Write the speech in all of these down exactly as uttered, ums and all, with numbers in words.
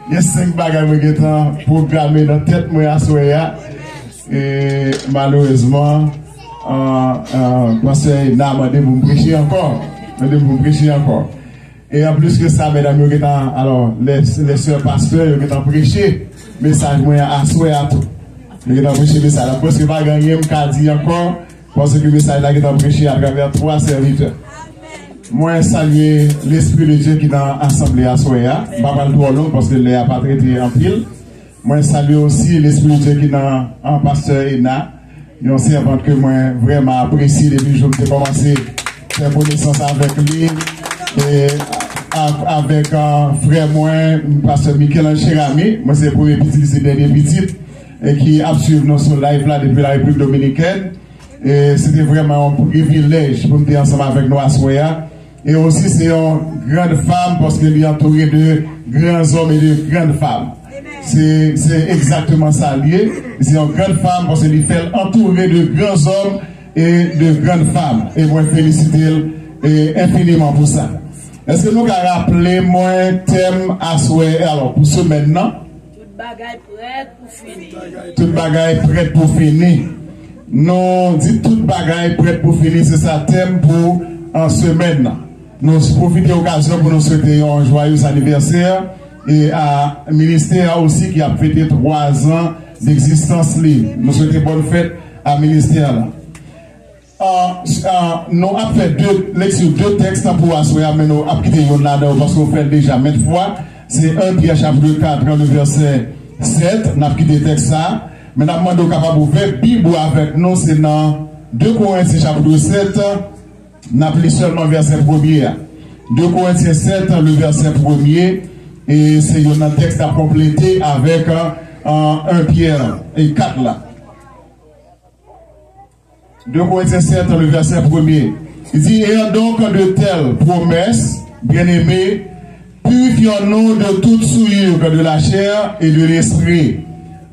Gen senk bagay mwen gentan pwograme nan tèt mwen aswè a. E malerezman, an, an, pastè Ena mande pou m preche ankò. Mande m pou m preche ankò. E anplis ke sa, medam yo gentan, alò, lè, lè sè pastè yo gentan preche mesaj mwen aswè a tou. Yo gentan preche mesaj la. Prèske pa gen anyen m ka di ankò, paske mesaj la gentan preche atravè twa sèvitè. Mwen salye Lespri de Dye ki nan asanble aswè a. M pa pral twò long paske lè a pa trete anpil. Mwen salye osi Lespri de Dye ki nan, an, pastè Ena, yon sèvant ke mwen vrèman apresye depi jou m te kòmanse fè konesans avèk li. E a-, avèk, an, frè mwen, pastè Michel-Ange Cheramy, mwen se premye pitit, li se dènye pitit, e ki ap swiv nou sou live la depi la Repiblik Dominikèn. E se te vrèman yon privilèj pou m te ansanm avèk nou aswè a. E osi, se yon grann fanm paske li antoure de gran zòm e de grann fanm. Se, se egzakteman sa l ye. Se yon grann fanm paske li fè l antoure de gran zòm e de grann fanm. E mwen felisite l, e, enfiniman pou sa. Èske nou ka raple mwen tèm aswè, alò, pou semèn nan? Tout bagay prèt pou fini. Tout bagay prèt pou fini. Nou di tout bagay prèt pou fini, se sa tèm pou, an, semèn nan. Nou pwofite okazyon pou nou swete yon joyeux anniversaire e a ministè a osi ki ap fete twa zan d'egzistans li. Nou swete bòn fèt a ministè la. An, an, nou ap fè de lekti de tèks pou aswè a, men nou ap kite youn ladan yo paske w fè l deja mèt fwa. Se en Pyè chapit kat, le vèsè sèt, n ap kite tèks sa. Men n ap mande w kapab ouvè Bib ou avèk nou, se nan de Korentyen chapit sèt, n ap li sèlman vèsè premye a. De Korentyen sèt, le vèsè premye, e se youn nan tèks n ap konplete avèk, an, en Pyè e kat la. De Korentyen sèt, le vèsè premye. Li di, ayant donc de telles promesses, bien-aimés, purifions-nous de toute souillure de la chair et de l'esprit,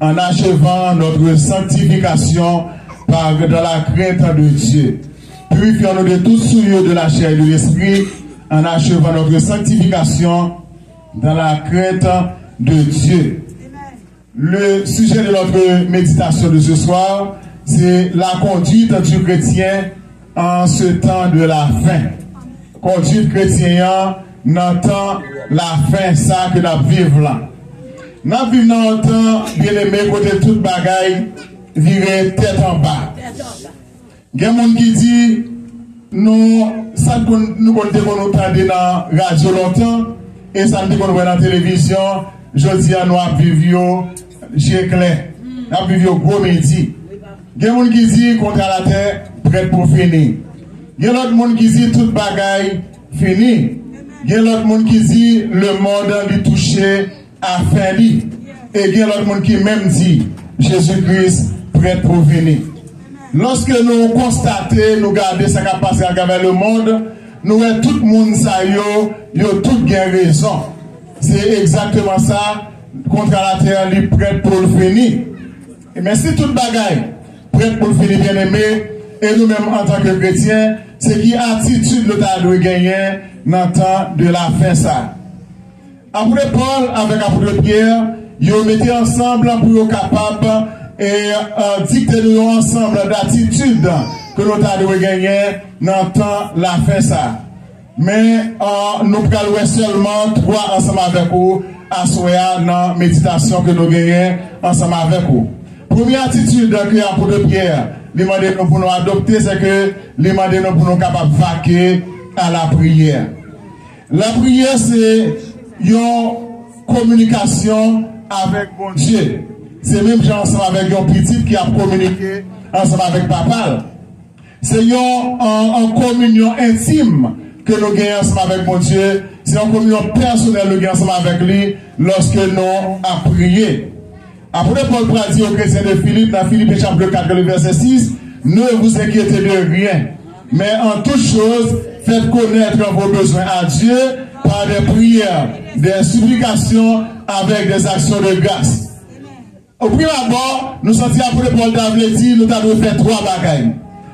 en achevant notre sanctification par, dans la crainte de Dieu. Purifions-nous de toute souillure de la chair et de l'esprit, en achevant notre sanctification dans la crainte de Dieu. Le sujet de notre méditation de ce soir, c'est la conduite du chrétien en ce temps de la fin. Kondwit kretyen an nan tan lafen sa ke n ap viv la. N ap viv nan yon tan, byeneme, kote tout bagay vire tèt anba. Gen moun ki di, nou, sa n konn, nou konn te konn tande nan radyo lontan, e sa n te konn wè nan televizyon, jodi a nou ap viv yo je klè. N ap viv yo gwo midi. Gen moun ki di kontra latè prèt pou fini. Gen lòt moun ki di tout bagay fini. Gen lòt moun ki di lemonn li touche a fen li. E gen lòt moun ki menm di Jezi Kris prèt pou vini. Lòske nou konstate, nou gade sa k ap pase atravè lemonn, nou wè tout moun sa yo, yo tout gen rezon. Se egzakteman sa, kontra latè li prèt pou l fini. Men si tout bagay prèt pou l fini, byeneme, e nou menm antanke kretyen, se ki atitid nou ta dwe genyen nan tan de lafen sa? Apot Pòl avèk apot Pyè, yo mete ansanm pou yo kapab, e, e, dikte nou yon ansanm datitid ke nou ta dwe genyen nan tan lafen sa. Men, e, nou pral wè sèlman twa ansanm avèk ou aswè a nan meditasyon ke nou genyen ansanm avèk ou. Premye atitid ke apot Pyè li mande nou pou nou adopte, se ke li mande nou pou nou kapab vake a la priyè. Lapriyè se yon kominikasyon avèk Bondye. Se menm jan ansanm avèk yon pitit ki ap kominike ansanm avèk papa l. Se yon, an, an kominyon entim ke nou genyen ansanm avèk Bondye. Se yon kominyon pèsonèl nou genyen ansanm avèk li lòske nou ap priye. Apot Pòl pral di aux chrétiens de Philippe, nan Filipen chapit kat, le vèsè sis, ne vous inquiétez de rien, mais en toute chose, faites connaître vos besoins à Dieu par des prières, des supplications, avec des actions de grâce. Au prime abord, nou santi apot Pòl ta vle di nou ta dwe fè twa bagay.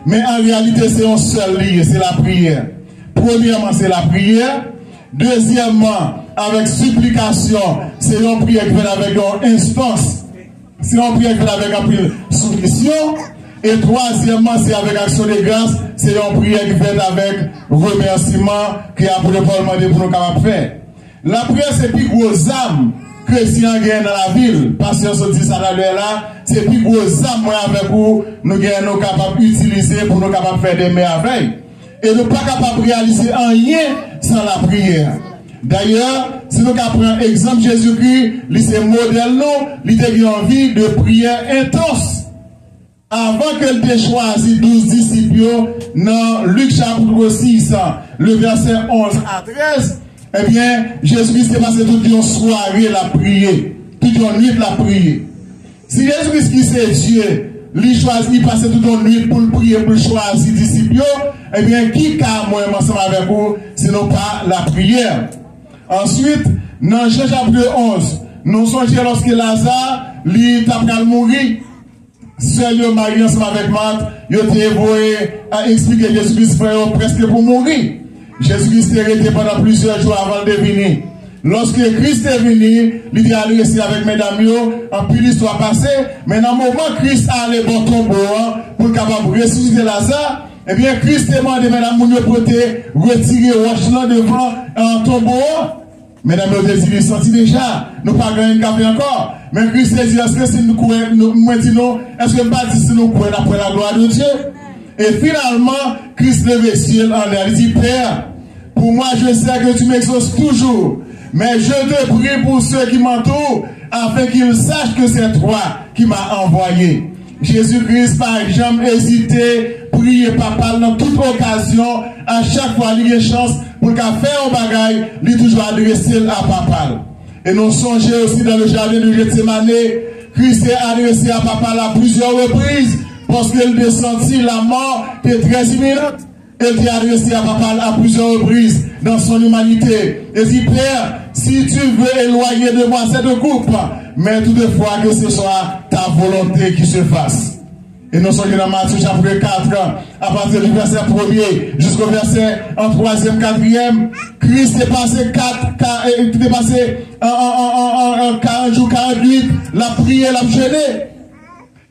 Men an reyalite, se yon sèl li ye, se lapriyè. Premyèman, se lapriyè. Dezyèmman, Avèk siplikasyon, se yon priyè ki fèt avèk yon enstans. Se yon priyè ki fèt avèk anpil soumisyon. E twazyèmman, se avèk aksyon de gras, se yon priyè ki fèt avèk remèsiman ke apot Pòl mande pou nou kapab fè. Lapriyè se pi gwo zam kretyen an genyen nan lavi l. Pastè sot di sa talè la, se pi gwo zam mwen avèk ou, nou genyen, nou kapab itilize pou nou kapab fè de mèvèy. E nou pa kapab reyalize anyen san lapriyè. Dayè, si nou ka pran egzanp Jezikri, li se modèl nou, li te gen yon vi de priyè entans. Avan ke l te chwazi douz disip yo, nan Lik chapit sis, le vèsè onz a trèz, ebyen, Jezikri te pase tout yon sware l ap priye, tout yon nwit l ap priye. Si Jezikri ki se Dye, li chwazi, li pase tout yon nwit pou l priye, pou l chwazi disip yo, ebyen, ki ka mwen menm ansanm avèk ou, si nou pa lapriyè? Answit, nan Jan chapit onz, nou sonje lòske Laza, li t ap pral mouri, sè l yo, Mari ansanm avèk Mat, yo te voye, a, eksplike Jezikri frè yo prèske pou mouri. Jezikri te rete pandan plizyè jou avan l te vini. Lòske Kris te vini, li te adrese avèk medam yo, anpil istwa pase, men nan moman Kris ale bò tonbo an pou l kapab resisite Laza, ebyen, Kris te mande medam moun yo pou yo te retire wòch lan devan, an, tonbo an. Medam yo te di li, santi deja, nou pa gen anyen n ka fè ankò. Men Kris te di, èske si nou kwè, nou, mwen di nou, èske m pa di si nou kwè, n ap wè laglwa de Dye? E finalman, Kris leve zye l anlè, li di, Père, pour moi, je sais que tu m'exauces toujours, mais je te prie pour ceux qui m'entourent, afin qu'ils sachent que c'est toi qui m'as envoyé. Jezikri pa janm ezite priye Papa l nan tout okazyon, a chak fwa li gen chans pou l ka fè yon bagay, li toujou adrese l a Papa l. E nou sonje osi dans le jardin de Gethsemane, Kris te adrese a Papa l a plizyè repriz, paske l te santi lanmò te trè iminan. E l te adrese a Papa l a plizyè repriz dans son humanité. E di, Père, si tu veux éloigner de moi cette coupe, mais toutefois que ce soit ta volonté qui se fasse. E nou sonje nan Matye chapit kat, apati di vèsè premye jiska vèsè an twazyèm, katriyèm, Kris te pase kat, ka, e, te pase an, an, an, an, an, an karant jou, karant nwit, l ap priye, l ap jene.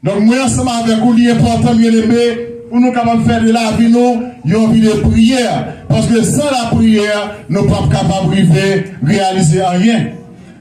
Donk, mwen ansanm avèk ou, li enpòtan, byeneme, pou nou kapab fè de lavi nou yon vi de priyè. Paske san lapriyè, nou p ap kapab rive reyalize anyen.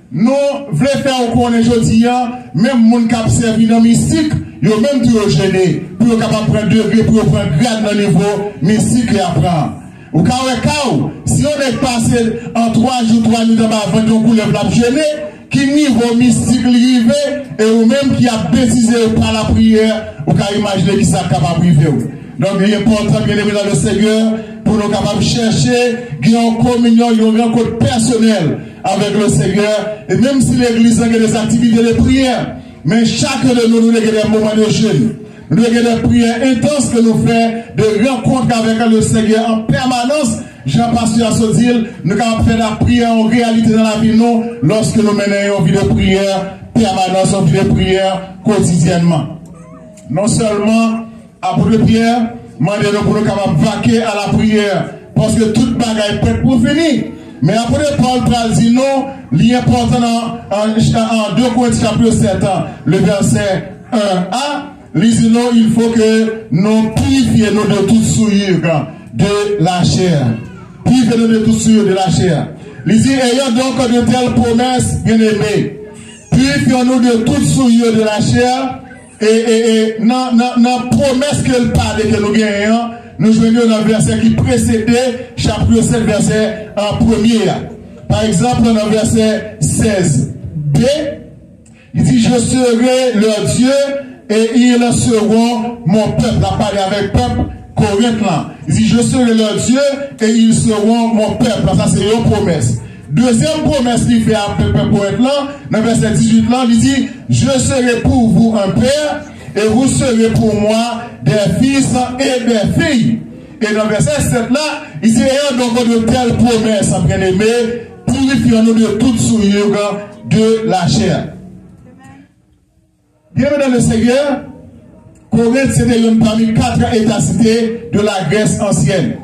Nou vle fè w konnen jodi a, menm moun k ap sèvi nan mistik, yo menm tou yo jene, pou yo kapab pran degre, pou yo pran grad nan nivo mistik y ap pran. Ou ka wè ka w, si yon nèg pase an twa jou, twa nwit anba vant yon koulèv l ap jene, ki nivo mistik li rive, e ou menm ki ap betize yo pa lapriyè, ou ka imajine ki sa k kapab rive w. Donk, li enpòtan, byeneme dans le Seigneur, pou nou kapab chèche gen yon kominyon, yon rankont pèsonèl avèk le Seigneur. E menm si legliz lan gen des activités de prière, men chak de nou, nou dwe gen des moments de jeûne. Nou dwe gen de priyè entans ke nou fè, de rankont avèk le Seigneur an pèmanans. Jan pastè a sot di l, nou kapab fè lapriyè yon reyalite nan lavi nou lòske nou mennen yon vi de priyè pèmanans, yon vi de priyè kotidyènman. Non sèlman apot Pyè mande nou pou nou kapab vake a lapriyè, paske tout bagay prèt pou fini. Men apot Pòl pral di nou, li enpòtan nan, an, an de Korent chapit sèt, le vèsè en a, li di nou, il faut que nous purifions nous de toute souillure de la chair. Purifions-nous de toute souillure de la chair. Li di, ayant donc de telles promesses, bien-aimés, purifions-nous de toute souillure de la chair. E, e, e nan, nan, nan pwomès ke l pale ke nou genyen an, nou jwenn yo nan vèsè ki presede chapit sèt, vèsè, euh, premye a. Pa egzanp, nan vèsè sèz b, li di, Je serai leur Dieu et ils seront mon peuple. L ap pale avèk pèp Korent lan. Li di, Je serai leur Dieu et ils seront mon peuple. Sa se yon pwomès. Dezyèm pwomès li fè a pèp Korent lan, nan vèsè dizuit lan, li di, Je serai pour vous un père et vous serez pour moi des fils et des filles. E nan vèsè sèt la, li di, Ayant donc de telles promesses, bien-aimés, purifions-nous de toute souillure de la chair. Byeneme dans le Seigneur, Korent se te youn pami kat eta site de la Grèce ancienne.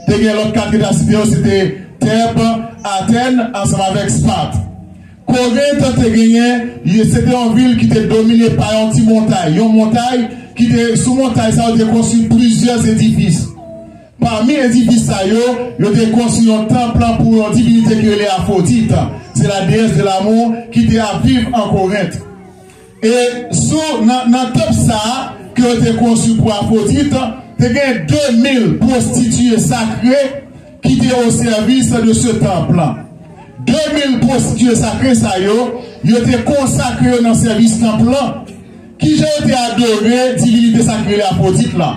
Te gen lòt kat eta site yo, se te Tèb, Atèn ansanm avèk Spat. Korent te genyen, se te yon vil ki te domine pa yon ti montay, yon montay ki te, sou montay sa yo te konstwi plizyè edifis. Pami edifis sa yo, yo te konstwi yon tanp pou yon divinite ki rele Afwodit. Se la déesse de l'amour ki te ap viv an Korent. E sou nan, nan tanp sa a ke yo te konstwi pou Afwodit, te gen de mil pwostitiye sakre ki te o sèvis de se tanp. De mil pwostitiye sakre sa yo, yo te konsakre yo nan sèvis tanp lan. Kijan yo te adore divinite sa ki rele Afwodit la?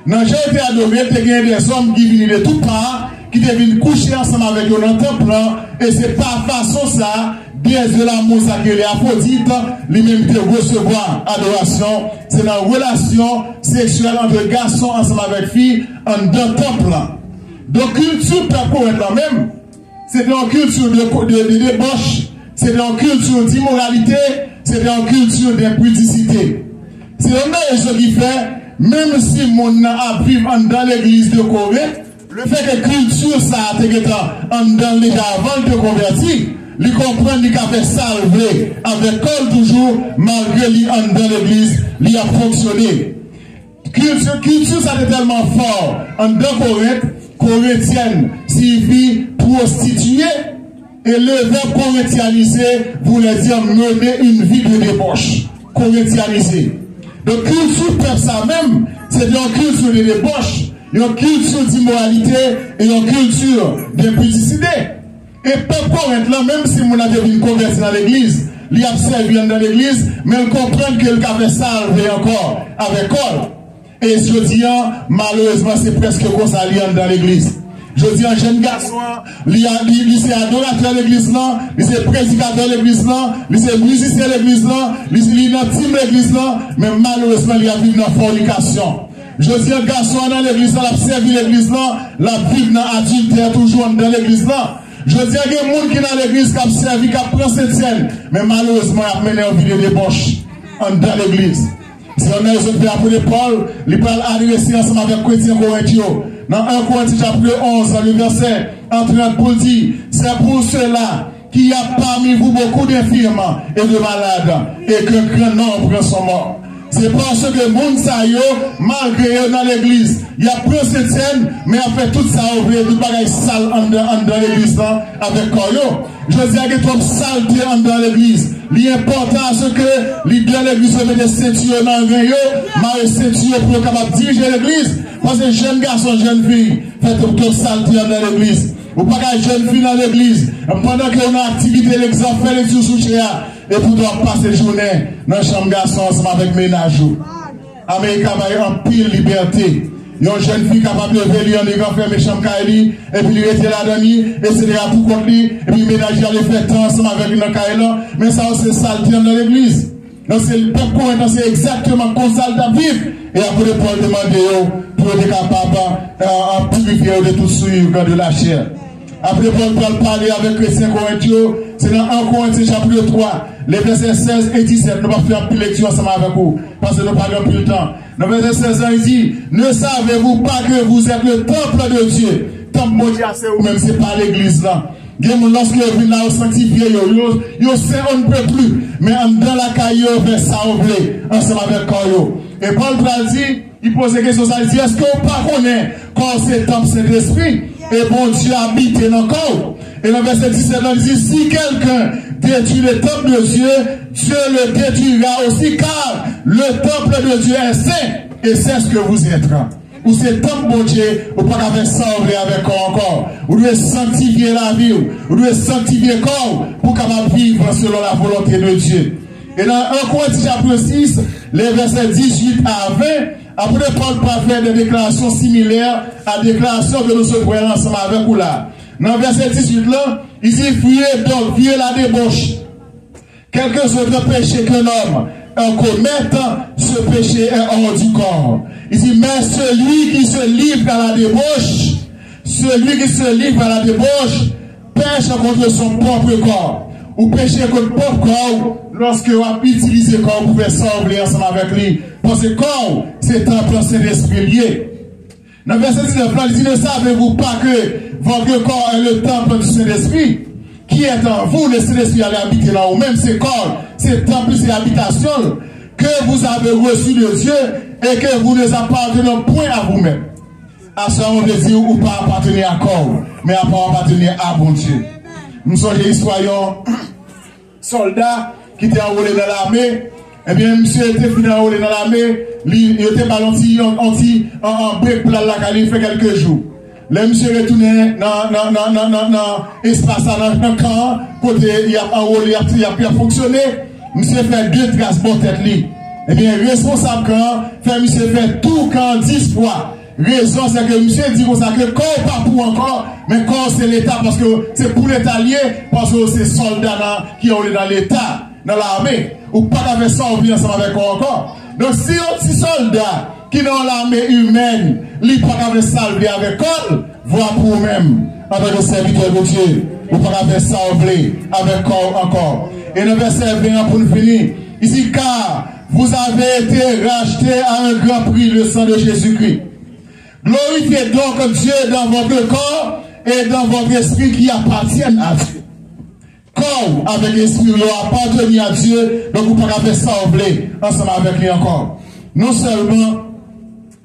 Nan jan yo te adore, te gen dèzòm ki vini de tout pa, ki te vin kouche ansanm avèk yo nan tanp lan, e se pa fason sa, déesse de l'amour sa ki rele Afwodit, li menm te resevwa adorasyon, se nan relasyon seksyèl ant gason ansanm avèk fi anndan tanp lan. Donk, kilti pèp Korent lan menm, se te yon kilti de, de, de debòch, se te yon kilti dimoralite, se te yon kilti denpidisite. Se youn nan rezon ki fè, menm si moun nan ap viv anndan legliz de Korent, lefètke kilti sa a te gentan anndan l deja avan l te konvèti, li konprann li ka fè sa l vle avèk kò l toujou, malgre li anndan legliz, li ap fonksyone. Kilti, kilti sa te tèlman fò anndan Korent, Korentyèn siyifi pwostitiye, e le vèb korentyanize voulait dire mener une vie de débauche. Korentyanize. Donk, kilti pèp sa menm, se te yon kilti de debòch, yon kilti dimoralite e yon kilti denpidisite. E pèp Korent lan, menm si moun nan te vin konvèti nan legliz, li ap sèvi anndan legliz, men l konprann ke l ka fè sa l vle ankò avèk kò l. E jodi a, malerezman, se prèske konsa li anndan legliz. Jodi a, jèn gason an, li, a- li, li se adoratè legliz lan, li se predikatè legliz lan, li se mizisyen legliz lan, li, li nan tim legliz lan, men malerezman, li ap viv nan fònikasyon. Jodi a, gason an nan legliz lan, l ap sèvi legliz lan, l ap viv nan adiltè toujou anndan legliz lan. Jodi a, gen moun ki nan legliz k ap sèvi, k ap pran sentsèn, men malerezman, y ap mennen yon vi de debòch anndan legliz. Se youn nan rezon ki fè apot Pòl, li pral adrese ansanm avèk kretyen Korent yo, nan en Korentyen chapit onz, le vèsè trant, pou l di, c'est pour cela qu'il y a parmi vous beaucoup d'infirmes et de malades, et qu'un grand nombre sont morts. Se paske moun sa yo, malgre yo nan legliz, y ap pran sentsèn, men y ap fè tout sa yo vle, tout bagay sal anndan, anndan legliz lan avèk kò yo. Jodi a, gen twòp salte anndan legliz. Li enpòtan aske lidè legliz yo mete senti yo nan ren yo, mare senti yo pou yo kapab dirije legliz. Paske jèn gason, jèn fi, fè twòp, twòp salte anndan legliz. Ou pa ka jèn fi nan legliz, pandan ke w nan aktivite legliz, w ap fè lekti sou chè a, epi w ap pase jounen nan chanm gason ansanm avèk mennaj ou. Amerika bay anpil libète. Yon jèn fi kapab leve li annik ranfèmen chanm kay li, epi li rete ladan li, etsetera pou kont li, epi mennaj li ale fè tan ansanm avèk li nan kay lan. Men sa yo se salte anndan legliz. Donk se pèp Korent lan se egzakteman konsa l t ap viv. E apot Pòl te mande yo pou yo te kapab, euh, pirifye yo de tout souillure de la chair. Apre Pòl pral pale avèk kretyen Korent yo, se nan en Korentyen chapit twa, le vèsè sèz e disèt. Nou p ap fè anpil lekti ansanm avèk ou, paske nou pa gen anpil tan. Nan vèsè sèz lan, li di, ne savez-vous pas que vous êtes le temple de Dieu? Tanp Bondye a se ou menm, se pa legliz lan. Gen moun, lòske yo vin la, yo sanktifye yo, yo, yo sen on ne peut plus. Men anndan lakay yo, yo fè sa yo vle, ansanm avèk kò yo. E Pòl pral di, li poze kesyon sa, li di, èske w pa konnen kò w se tanp Sentespri e Bondye abite nan kò w? E nan vèsè disèt lan, li di, si quelqu'un détruit le temple de Dieu, Dieu le détruira aussi, car le temple de Dieu est saint, et c'est ce que vous êtes. Ou se tanp Bondye, ou pa ka fè sa w vle avèk kò w ankò. Ou dwe sanktifye lavi w, ou dwe sanktifye kò w pou w kapab viv selon la volonté de Dieu. E nan en Korentyen chapit sis, le vèsè dizuit a ven, apot Pòl pral fè de deklarasyon similè a deklarasyon ke nou sot wè ansanm avèk ou la. Nan vèsè dizuit lan, li di, fuyez donc, fuyez la débauche. Quelque autre péché qu'un homme, euh, commette, ce péché est hors du corps. Il dit, mais celui qui se livre à la débauche, celui qui se livre à la débauche, pèche contre son propre corps. Ou peche kont pwòp kò w lòske w ap itilize kò w pou fè sa w vle ansanm avèk li. Paske kò w, se tanp Sentespri l ye. Nan vèsè diznèf la, li di, ne savez-vous pas que votre corps est le temple du Saint-Esprit qui est en vous? Le Saint-Esprit ale abite nan ou menm, se kò l, se tanp li, se abitasyon l, que vous avez reçu de Dieu et que vous ne appartenez point à vous-même. Aswè a, mwen vle di w, ou pa aparteni a kò w, men apa w aparteni a Bondye. M sonje istwa yon sòlda ki te anwole nan lame. Ebyen, misye te fin anwole nan lame, li, yo te ba l yon ti, yon, yon ti, an, an brek pou l al lakay li fè kèlke jou. Lè misye retounen nan, nan, nan, nan, nan, nan espas la, nan, nan kan an, kote y ap anwole, y ap, y ap, y ap fonksyone, misye fè de tras bò tèt li. Ebyen, responsab kan an fè misye fè tou kan an dis fwa. Rezon, se ke misye di konsa ke kò w pa pou w ankò, men kò w se Leta, paske se pou Leta l ye, paske w se sòlda nan, ki anwole nan Leta, nan lame. Ou pa ka fè sa w vle ansanm avèk kò w ankò. Donk, si yon ti sòlda ki nan yon lame imèn, li pa ka fè sa l vle avèk kò l, vwa pou ou menm, antanke sèvitè Bondye, ou pa ka fè sa w vle avèk kò w ankò. E nan vèsè ven an, pou n fini, li di, car vous avez été rachetés à un grand prix, le sang de Jésus-Christ. Glorifiez donc Dieu dans votre corps et dans votre esprit qui appartiennent à Dieu. Kò w avèk espri w yo apateni a Dye, donk ou pa ka fè sa w vle ansanm avèk li ankò. Non sèlman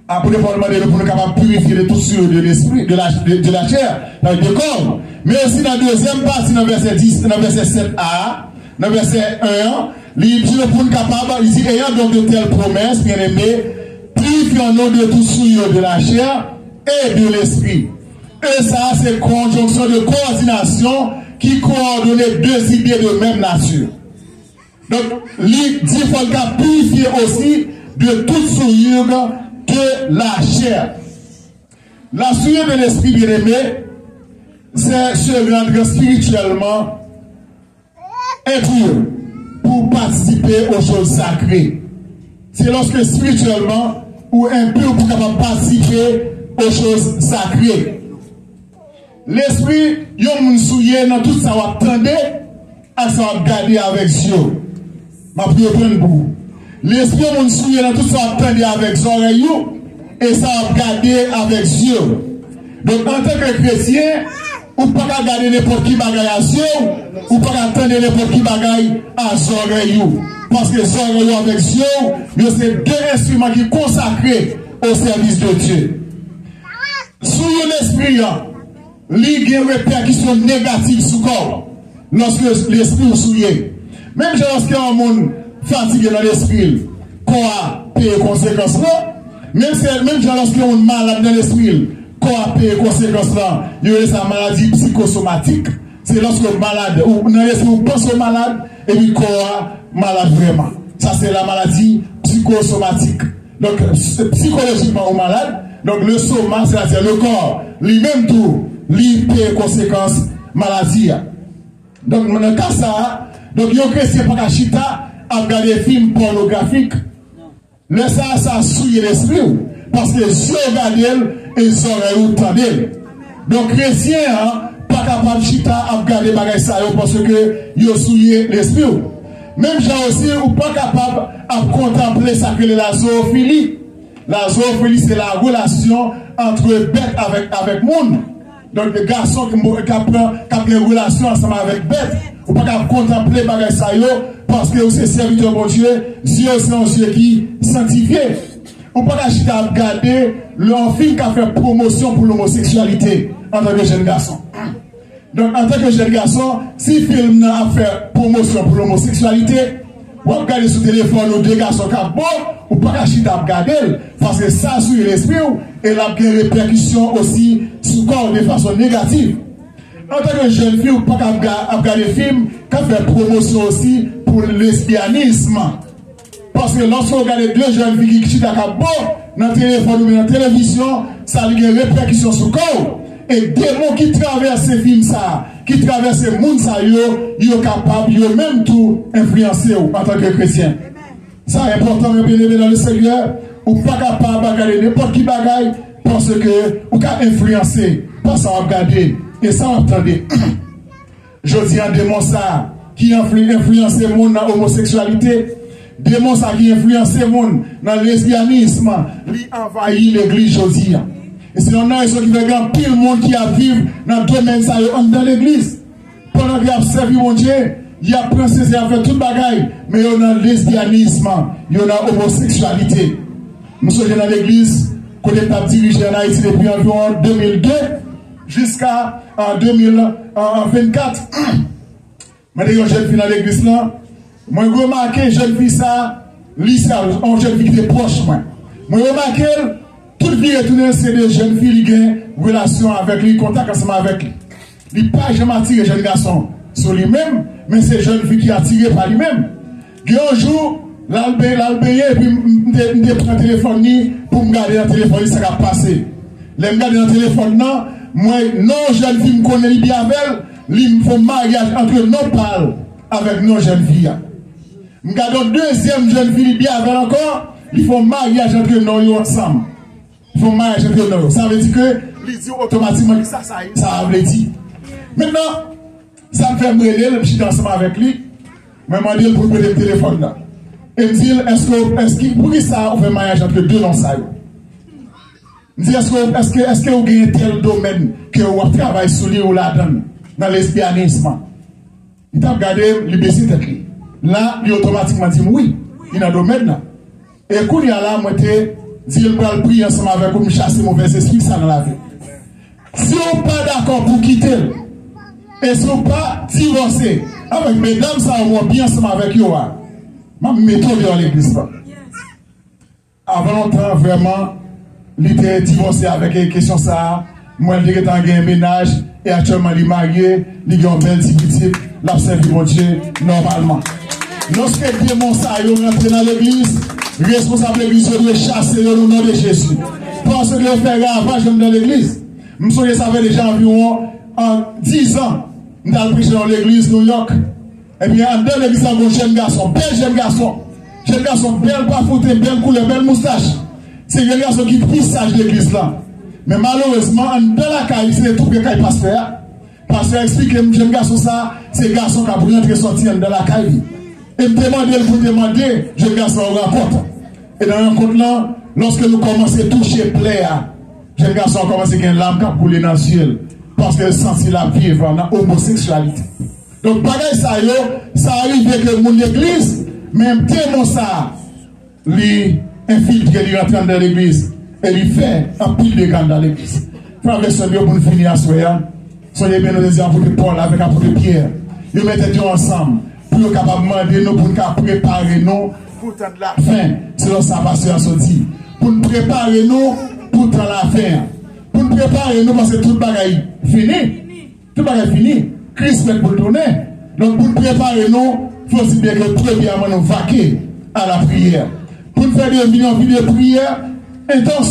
apot Pòl mande nou pou nou kapab pirifye de tout souillure de l'esprit, de la, de, de la chair, de kò w, men osi nan dezyèm pati, nan vèsè dis, nan vèsè sèt a, nan vèsè en an, li di nou pou nou kapab, li di, ayant donc de telles promesses, bien-aimés, purifions-nous de toute souillure de la chair et de l'esprit. E sa, se konjonksyon de kowòdinasyon ki kowòdone de zide de menm nati. Donk, li di fò l ka pirifye osi de tout souillure de la chair. La souillure de l'esprit, bien-aimé, c'est se rendre spirituellement impur pour participer aux choses sacrées. Se lòske espirityèlman ou enpi pou kapab patisipe aux choses sacrées. Lespri yon moun souye nan tout sa w ap tande ak sa w ap gade avèk zye w. M ap reprann pou ou. Lespri yon moun souye nan tout sa w ap tande avèk zòrèy ou e sa w ap gade avèk zye w. Donk, antanke kretyen, ou pa ka gade nenpòt ki bagay a zye w, ou pa ka tande nenpòt ki bagay a zòrèy ou. Paske zòrèy ou avèk zye w, yo se de enstriman ki konsakre o sèvis de Dye. Souillure lespri an, li gen repèkisyon negatif sou kò w lòske lespri w souye. Menm jan lòske yon moun fatige nan lespri l, kò a peye konsekans lan. Menm se, menm jan lòske yon moun malad nan lespri l, kò a peye konsekans lan. Yo rele sa maladi psikosomatik. Se lòske w malad, ou nan lespri w panse w malad, epi kò a malad vrèman. Sa se la maladi psikosomatik. Donk, s-, sikolojikman ou malad. Donk, le soma, sètadi le kò, li menm tou, li peye konsekans maladi a. Donk, nan ka sa a, donk, yon kretyen pa ka chita ap gade fim pònografik. Lè sa a, sa souye lespri w, paske zye w gade l e zòrèy ou tande l. Donk, kretyen an pa kapab chita ap gade bagay sa yo, paske yo souye lespri w. Menm jan osi, ou pa kapab ap kontanple sa k rele la zoofili. La zoofili, se la relasyon antre bèt avèk, avèk moun. Donk, gason k, k ap pran, k ap gen relasyon ansanm avèk bèt. Ou pa ka kontanple bagay sa yo, paske ou se sèvitè Bondye, zye w se yon zye ki santifye. Ou pa ka chita ap gade lè yon fim ka fè pwomosyon pou lomoseksyalite antanke jèn gason. Donk, antanke jèn gason, si fim nan ap fè pwomosyon pou lomoseksyalite, w ap gade sou telefòn ou de gason k ap bo, ou pa ka chita ap gade l, paske sa souye lespri w, e l ap gen repèkisyon osi sou kò w de fason negatif. Antanke jèn fi, ou pa ka ap ga-, ap gade fim k ap fè pwomosyon osi pou lesbyanism. Paske lòske w gade de jèn fi ki chita k ap bo nan telefòn oubyen nan televizyon, sa li gen repèkisyon sou kò w. E demon ki travèse fim sa a, ki travèse moun sa yo, yo kapab yo menm tou enfliyanse w antanke kretyen. Sa enpòtan, men byeneme nan le Senyè, ou pa kapab ap gade nenpòt ki bagay, paske ou ka enfliyanse pa sa w ap gade e sa w ap tande. Jodi a, demon sa a ki enfli-, enfliyanse moun nan omoseksyalite, demon sa a ki enfliyanse moun nan lesbyanism, li anvayi legliz jodi a. E se youn nan rezon ki fè gen anpil moun ki ap viv nan domèn sa yo anndan legliz. Pandan ke y ap sèvi Bondye, y ap pran Sezè, y ap fè tout bagay, men yo nan lesbyanis, yo nan omoseksyalite. M sonje nan legliz kote m t ap dirije ann Ayiti depi anviwon de mil de jiska an de mil vennkat. Mwen te gen yon jèn fi nan legliz lan. Mwen remake jèn fi sa, li se yon jèn fi ki te pwòch mwen. Mwen remake l, tout vire tounen se de jèn fi li gen relasyon avèk li, kontak ansanm avèk li. Li pa janm atire jèn gason sou li menm, men se jèn fi ki atire pa li menm. Gen yon jou, l al ben-, l al benyen, epi m, m te, m te pran telefòn li pou m gade nan telefòn li sa k ap pase. Lè m gade nan telefòn nan, m wè non jèn fi m konnen li byen avè l, li fè yon maryaj antre non pa l avèk non jèn fi a. M gade yon dezyèm jèn fi li byen avè l ankò, li fè yon maryaj antre non yo ansanm. Li fè yon maryaj antre non yo. Sa vle di ke li di otomatikman ki sa sa, sa vle di. Mentnan, sa m fè, m rele l, m chita ansanm avèk li, mwen mande l pou l prete m telefòn nan. E m di l, èske, èske, poukisa ou fè maryaj antre de non sa yo? M di, èske, èske, èske ou gen tèl domèn ke w ap travay sou li, ou ladan l, nan lesbyanis? Li t ap gade m, li bese tèt li. La, li otomatikman di m wi, li nan domèn nan. E kounye a la, mwen te di l m pral priye ansanm avèk ou, m chase movèzespri sa nan lavi w. Si w pa dakò pou kite l, e si w pa divòse avèk medam sa yo w ap byen ansanm avèk yo a, m ap mete w deyò legliz lan. Avan lontan, vrèman, li te divòse avèk kesyon sa a. M wè l te gentan gen mennaj, e aktyèlman li marye, li gen yon bèl ti pitit, l ap sèvi Bondye nòmalman. Lòske demon sa yo rantre nan legliz, responsab legliz yo dwe chase yo nan non de Jezi. Paske yo fè ravaj anndan legliz. M sonje sa fè deja anviwon, an, dizan, m t al preche nan yon legliz Nouyòk. Ebyen, anndan legliz la, gon jèn gason, bèl jèn gason. Jèn gason, bèl pafouten, bèl koulè, bèl moustach. Se jèn gason ki pi saj legliz la. Men malerezman, anndan lakay li, se te tou pre kay pastè a. Pastè a eksplike m, jèn gason sa, se gason k ap rantre sòti anndan lakay li. E m te mande l pou l te mande jèn gason an yon rankont. E nan rankont lan, lòske nou kòmanse touche plè a, jèn gason an kòmanse gen lam k ap koule nan zye l. Paske l santi l ap viv nan omoseksyalite. Donk, bagay sa yo, sa rive ke moun legliz, men demon sa, li enfiltre, li rantre anndan legliz, e li fè anpil dega anndan legliz. Frè avèk sè m yo, pou n fini aswè a, sonje byen nou te di apot Pòl avèk apot Pyè, yo met tèt yo ansanm pou yo kapab mande nou, pou n ka prepare nou pou tan de lafen, selon sa pastè a sot di. Pou n prepare nou pou tan lafen an. Pou n prepare nou, paske tout bagay fini. Tout bagay fini. Kris prèt pou l tounen. Donk, pou n prepare nou, fò di byen ke premyèman nou vake a la priyè. Pou n fè de vin yon vi de priyè entans.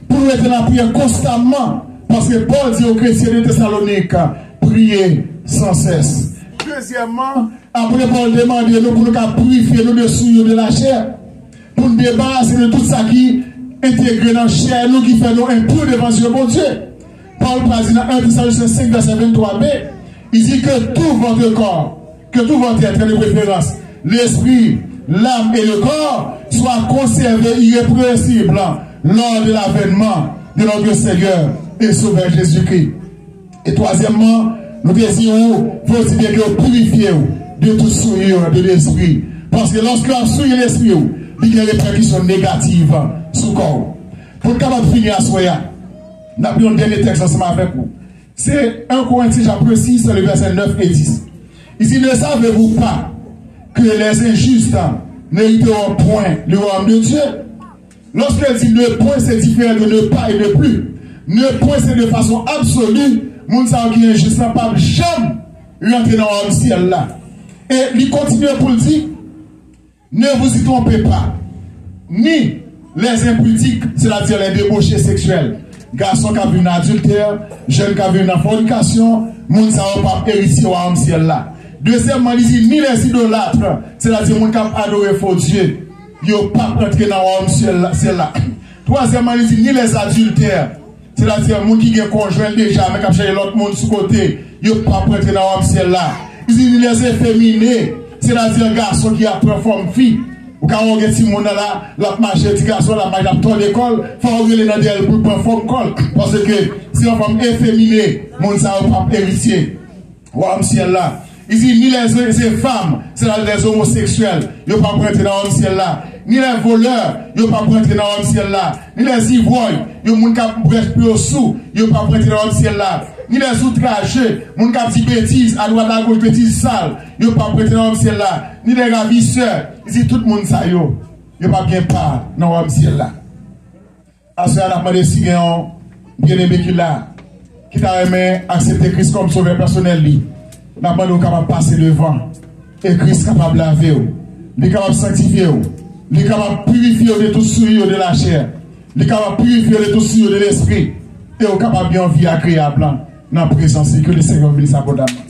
Pou nou rete nan lapriyè konstamman. Paske Pòl di yo kretyen de Tesalonik, priye san sès. Dezyèmman, apre Pòl te mande nou pou nou ka pirifye nou de souillure de la chair. Pou n debarase nou de tout sa ki entegre nan chè nou, ki fè nou enpur devan zye Bondye. Pòl pral di nan en Tesalonisyen senk vèsè venntwa b, il dit que tout votre corps, que tout votre être, de préférence, l'esprit, l'âme et le corps, soit conservé irrépréhensible lors de l'avènement de notre Seigneur et Sauveur Jésus-Christ. E twazyèmman, nou te di ou, fò di byen ke yo pirifye w de tout souillure de lespri. Paske lòske w ap souye lespri w, li gen repèkisyon negativ sou kò w. Pou n kapab fini aswè a, n ap li yon dènye tèks ansanm avèk ou. Se en Korentyen chapit sis, le vèsè nèf e dis. Il dit, ne savez-vous pas que les injustes n'hériteront point le royaume de Dieu? Lòske l di ne point, se diferan de ne pas et ne plus. Ne point, se de fason absoli, moun sa yo ki enjis lan p ap janm rantre nan wayòm syèl la. E li kontinye pou l di, ne vous y trompez pas, ni les impudiques, c'est-à-dire les débauchés sexuels, gason k ap viv nan adiltè, jèn k ap viv nan fònikasyon, moun sa yo p ap eritye wayòm syèl la. Dezyèmman, li di, ni les idolâtres, c'est-à-dire moun k ap adore fo dye, yo p ap rantre nan wayòm syèl la, syèl la. Twazyèmman, li di, ni les adultères, sètadi moun ki gen konjwen l deja, men k ap chèche lòt moun sou kote, yo p ap rantre nan wayòm syèl la. Li di, ni les efféminés, sètadi gason ki ap pran fòm fi, Ou ka wè w gen timoun nan la, l ap mache, ti gason l ap mache, l ap tòde kò l, fò w rele nan dèyè l pou l pran fòm kò l. Paske se yon fòm efemine, moun sa yo p ap eritye wayòm syèl la. Li di, ni les, les femmes, sètadi les homosexuels, yo p ap rantre nan wayòm syèl la. Ni les voleurs, yo p ap rantre nan wayòm syèl la. Ni les ivrognes, yo moun k ap bwè pou yo sou, yo p ap rantre nan wayòm syèl la. Ni les outrageux, moun k ap di betiz, adwat agoch, betiz sal, yo p ap rantre nan wayòm syèl la. Ni les ravisseurs, li di tout moun sa yo, yo p ap gen pa nan wayòm syèl la. Aswè a, n ap mande si gen yon byeneme ki la, ki ta renmen aksepte Kris kòm sovè pèsonèl li. N ap mande w kapab pase devan, e Kris kapab lave w. Li kapab sanktifye w. Li kapab pirifye w de tout souillure de la chair. Li kapab pirifye w de tout souillure de l'esprit. E w kapab gen yon vi agreyab nan prezans li. Ke le Seigneur bénisse abondamment.